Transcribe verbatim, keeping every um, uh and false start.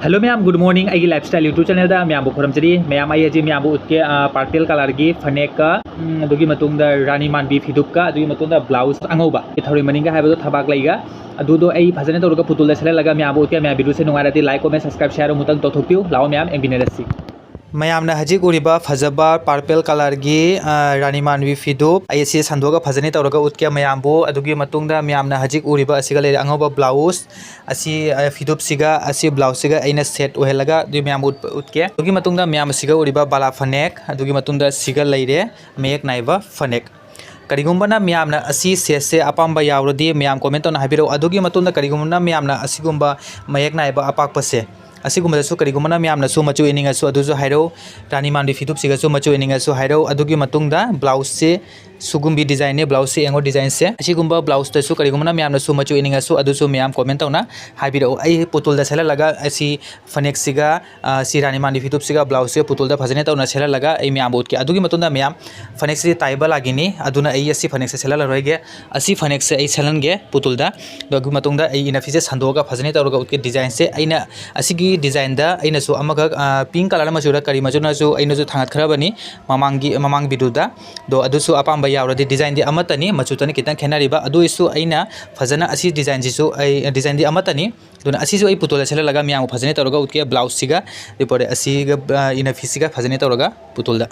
Hello ꯃꯌꯥꯝ, good morning. ꯑꯩꯒꯤ Lifestyle YouTube channelꯗ ꯃꯌꯥꯝꯕꯨ ꯈꯨꯔꯨꯝꯖꯔꯤ꯫ ꯃꯌꯥꯝ, ꯑꯩ ꯍꯧꯖꯤꯛ ꯃꯌꯥꯝꯕꯨ ꯎꯠꯀꯦ, ꯑ, purple colourꯒꯤ ꯐꯅꯦꯛꯀ, ꯎꯝ, ꯑꯗꯨꯒꯤ ꯃꯇꯨꯡꯗ ꯔꯥꯅꯤ ꯃꯥꯟꯕꯤ ꯐꯤꯗꯨꯞꯀ, ꯑꯗꯨꯒꯤ ꯃꯇꯨꯡꯗ blouse ꯑꯉꯧꯕ꯫ ꯊꯔꯣꯏ ꯃꯅꯤꯡꯒ ꯍꯥꯏꯕꯗꯣ ꯊꯕꯥꯛ ꯂꯩꯒ꯫ ꯑꯗꯨꯗꯣ ꯑꯩ ꯐꯖꯅ ꯇꯧꯔꯒ ꯄꯨꯇꯨꯜꯗ ꯁꯦꯠꯍꯜꯂꯒ ꯃꯌꯥꯝꯕꯨ ꯎꯠꯀꯦ꯫ ꯃꯌꯥꯝ videoꯁꯦ ꯅꯨꯡꯉꯥꯏꯔꯗꯤ like, comment, subscribe, share ꯑꯃꯨꯛꯇꯪ ꯇꯧꯊꯣꯛꯄꯤꯌꯨ꯫ ꯂꯥꯛꯑꯣ ꯃꯌꯥꯝ, ꯌꯦꯡꯃꯤꯟꯅꯔꯁꯤ꯫ ꯃꯌꯥꯝꯅ ꯍꯧꯖꯤꯛ ꯎꯔꯤꯕ ꯐꯖꯕ purple colourꯒꯤ, ꯑ, ꯔꯥꯅꯤ ꯃꯥꯟꯕꯤ ꯐꯤꯗꯨꯞ ꯑꯩ ꯑꯁꯤ ꯁꯟꯗꯣꯛꯑꯒ ꯐꯖꯅ ꯇꯧꯔꯒ ꯎꯠꯀꯦ ꯃꯌꯥꯝꯕꯨ꯫ ꯑꯗꯨꯒꯤ ꯃꯇꯨꯡꯗ ꯃꯌꯥꯝꯅ ꯍꯧꯖꯤꯛ ꯎꯔꯤꯕ ꯑꯁꯤꯒ ꯂꯩꯔꯦ ꯑꯉꯧꯕ blouse꯫ ꯑꯁꯤ, ꯑ, ꯐꯤꯗꯨꯞꯁꯤꯒ ꯑꯁꯤ blouseꯁꯤꯒ ꯑꯩꯅ set ꯑꯣꯏꯍꯜꯂꯒ ꯑꯗꯨ ꯃꯌꯥꯝ ꯎꯠ-, ꯎꯠꯀꯦ꯫ ꯑꯗꯨꯒꯤ ꯃꯇꯨꯡꯗ ꯃꯌꯥꯝ ꯑꯁꯤꯒ ꯎꯔꯤꯕ ꯕꯥꯂꯥ ꯐꯅꯦꯛ, ꯑꯗꯨꯒꯤ ꯃꯇꯨꯡꯗ ꯁꯤꯒ ꯂꯩꯔꯦ ꯃꯌꯦꯛ ꯅꯥꯏꯕ ꯐꯅꯦꯛ꯫ ꯀꯔꯤꯒꯨꯝꯕꯅ ꯃꯌꯥꯝꯅ ꯑꯁꯤ setꯁꯦ ꯑꯄꯥꯝꯕ ꯌꯥꯎꯔꯗꯤ ꯃꯌꯥꯝ comment ꯇꯧꯅ ꯍꯥꯏꯕꯤꯔꯛꯎ꯫ ꯑꯗꯨꯒꯤ ꯃꯇꯨꯡꯗ ꯀꯔꯤꯒꯨꯝꯕꯅ ꯃꯌꯥꯝꯅ ꯑꯁꯤꯒꯨꯝꯕ ꯃꯌꯦꯛ ꯅꯥꯏꯕ ꯑꯄꯥꯛꯄꯁꯦ, ꯑꯁꯤꯒꯨꯝꯕꯗꯁꯨ ꯀꯔꯤꯒꯨꯝꯕꯅ ꯃꯌꯥꯝꯅꯁꯨ ꯃꯆꯨ ꯏꯅꯤꯡꯉꯁꯨ ꯑꯗꯨꯁꯨ ꯍꯥꯏꯔꯛꯎ꯫ ꯔꯥꯅꯤ ꯃꯥꯟꯕꯤ ꯐꯤꯗꯨꯞꯁꯤꯒꯁꯨ ꯃꯆꯨ ꯏꯅꯤꯡꯉꯁꯨ ꯍꯥꯏꯔꯛꯎ꯫ ꯑꯗꯨꯒꯤ ꯃꯇꯨꯡꯗ blouseꯁꯦ ꯁꯤꯒꯨꯝꯕꯤ designꯅꯦ, blouseꯁꯦ ꯌꯦꯡꯉꯣ, designꯁꯦ꯫ ꯑꯁꯤꯒꯨꯝꯕ blouseꯇꯁꯨ ꯀꯔꯤꯒꯨꯝꯕꯅ ꯃꯌꯥꯝꯅꯁꯨ ꯃꯆꯨ ꯏꯅꯤꯡꯉꯁꯨ ꯑꯗꯨꯁꯨ ꯃꯌꯥꯝ comment ꯇꯧꯅ ꯍꯥꯏꯕꯤꯔꯛꯎ꯫ ꯑꯩ ꯄꯨꯇꯨꯜꯗ ꯁꯦꯠꯍꯜꯂꯒ ꯑꯁꯤ ꯐꯅꯦꯛꯁꯤꯒ, ꯑ, ꯁꯤ ꯔꯥꯅꯤ ꯃꯥꯟꯕꯤ ꯐꯤꯗꯨꯞꯁꯤꯒ blouseꯁꯤꯒ ꯄꯨꯇꯨꯜꯗ ꯐꯖꯅ ꯇꯧꯅ ꯁꯦꯠꯍꯜꯂꯒ ꯑꯩ ꯃꯌꯥꯝꯕꯨ ꯎꯠꯀꯦ꯫ ꯑꯗꯨꯒꯤ ꯃꯇꯨꯡꯗ ꯃꯌꯥꯝ, ꯐꯅꯦꯛꯁꯤꯗꯤ ꯇꯥꯏꯕ ꯂꯥꯒꯤꯅꯤ, ꯑꯗꯨꯅ ꯑꯩ ꯑꯁꯤ ꯐꯅꯦꯛꯁꯦ ꯁꯦꯠꯍꯜꯂꯔꯣꯏꯒꯦ꯫ ꯑꯁꯤ ꯐꯅꯦꯛꯁꯦ ꯑꯩ ꯁꯦꯠꯍꯟꯒꯦ ꯄꯨꯇꯨꯜꯗ꯫ ꯑꯗꯨꯒꯤ ꯃꯇꯨꯡꯗ ꯑꯩ ꯏꯅꯐꯤꯁꯦ ꯁꯟꯗꯣꯛꯑꯒ ꯐꯖꯅ ꯇꯧꯔꯒ ꯎꯠꯀꯦ designꯁꯦ꯫ ꯑꯩꯅ ꯑꯁꯤꯒꯤ designꯗ ꯑꯩꯅꯁꯨ ꯑꯃꯈꯛ, ꯑ, pink colour ꯃꯆꯨꯗ ꯀꯔꯤ ꯃꯆꯨꯅꯁꯨ ꯑꯩꯅꯁꯨ ꯊꯥꯡꯒꯠꯈ꯭ꯔꯕꯅꯤ ꯃꯃꯥꯡꯒꯤ, ꯃꯃꯥꯡ videoꯗ꯫ ꯑꯗꯣ ꯑꯗꯨꯁꯨ ꯑꯄꯥꯝꯕ ꯌꯥꯎꯔꯗꯤ, designꯗꯤ ꯑꯃꯠꯇꯅꯤ, ꯃꯆꯨꯇꯅꯤ ꯈꯤꯇꯪ ꯈꯦꯠꯅꯔꯤꯕ꯫ ꯑꯗꯨ ꯑꯣꯏꯁꯨ ꯑꯩꯅ ꯐꯖꯅ ꯑꯁꯤ designꯁꯤꯁꯨ ꯑꯩ, designꯗꯤ ꯑꯃꯠꯇꯅꯤ꯫ ꯑꯗꯨꯅ ꯑꯁꯤꯁꯨ ꯑꯩ ꯄꯨꯇꯨꯜꯗ ꯁꯦꯠꯍꯜꯂꯒ ꯃꯌꯥꯝꯕꯨ ꯐꯖꯅ ꯇꯧꯔꯒ ꯎꯠꯀꯦ꯫ blouseꯁꯤꯒ, ꯑꯗꯨ ꯄꯣꯔꯦ ꯑꯁꯤꯒ, ꯑ, ꯏꯅꯐꯤꯁꯤꯒ ꯐꯖꯅ ꯇꯧꯔꯒ ꯄꯨꯇꯨꯜꯗ꯫